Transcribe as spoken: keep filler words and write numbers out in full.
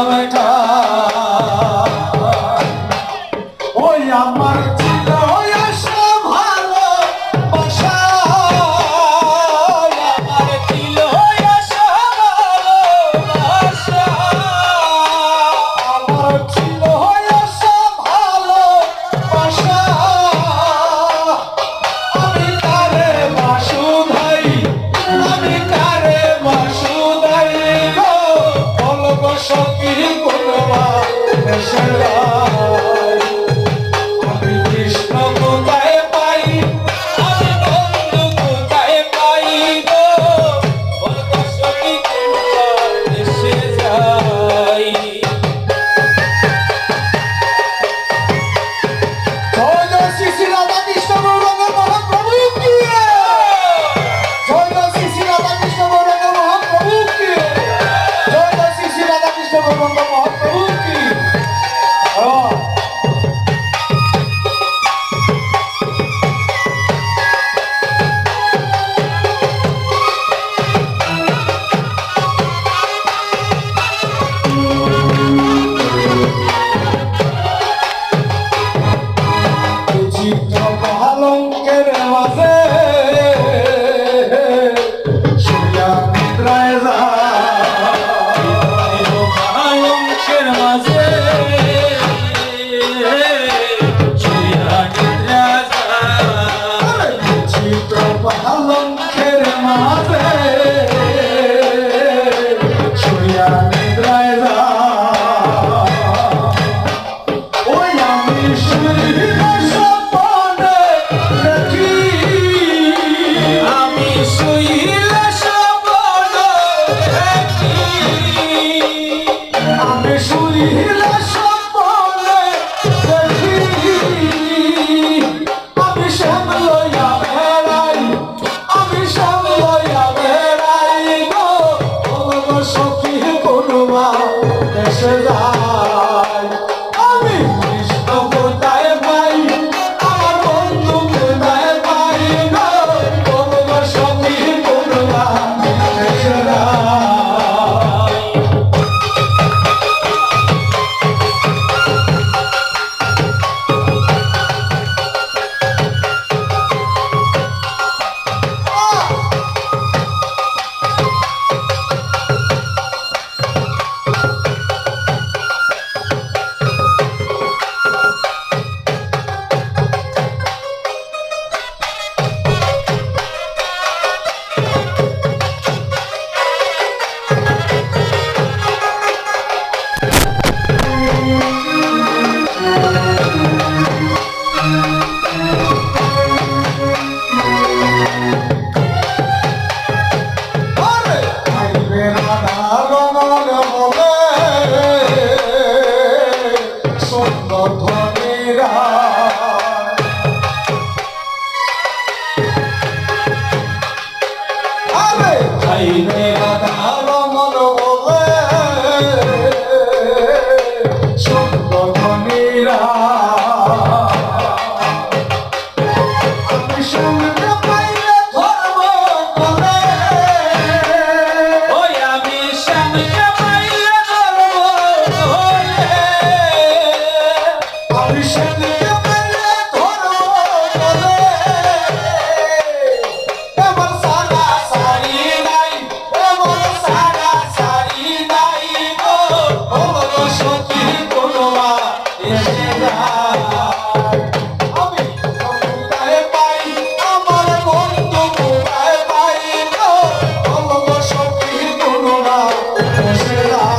বেটা, ওই আমার ছিল ওই আশা ভালোবাসা, আমার ছিল ওই আশা ভালোবাসা, আমার ছিল ওই আশা ভালোবাসা। আমি কারে বাসুধাই, আমি কারে বাসুধাই গো, বল গো সখী কোন বা দেশে যাই। আমি কৃষ্ণ কোথায় পাই, আমি বন্ধু কোথায় পাই গো, বল গো সখী কোন বা দেশে যাই। জয় জয় শ্রী শ্রী রাধাকৃষ্ণ গৌরাঙ্গ মহাপ্রভু কি। জয় জয় শ্রী শ্রী রাধাকৃষ্ণ গৌরাঙ্গ মহাপ্রভু কি। জয় জয় শ্রী শ্রী রাধাকৃষ্ণ গৌরাঙ্গ মহাপ্রভু কি। হ্যাঁ। চিত্র পালঙ্কের মাঝে শুইয়া নিদ্রায় যায়। পালঙ্কের মাঝে শুইয়া নিদ্রায় যায়। চিত্র পালঙ্কের মাঝে শুইয়া নিদ্রায় যায়। ওই আমি শুইলে স্বপ্নে দেখি, আমি শুইলে স্বপ্নে দেখি, আমি শুইলে স্বপ্নে দেখি, আমি শ্যাম লইয়া বেড়াই, আমি শ্যাম লইয়া বেড়াই গো, বল গো সখী কোন বা দেশে যাই। আমি কৃষ্ণ কোথায় পাই, আমার বন্ধু কোথায় পাই গো, বল গো সখী কোন বা দেশে যাই। আরে খাইবে রাধা রমন বলে সুন্দর ধনীরা। আমি সঙ্গে পাইলে ধর্ম বলে। ওই আমি সঙ্গে পাইলে ধর্ম বলে। আমি সঙ্গে পাইলে ধর্ম বলে। এমন সারা সারি নাই, এমন সারা সারি নাই গো, ও গো সখী কোনোবা এসে যায়। আমি কোথায় পাই, আমার বন্ধু কোথায় পাই গো, ও গো সখী কোনোবা এসে যায়।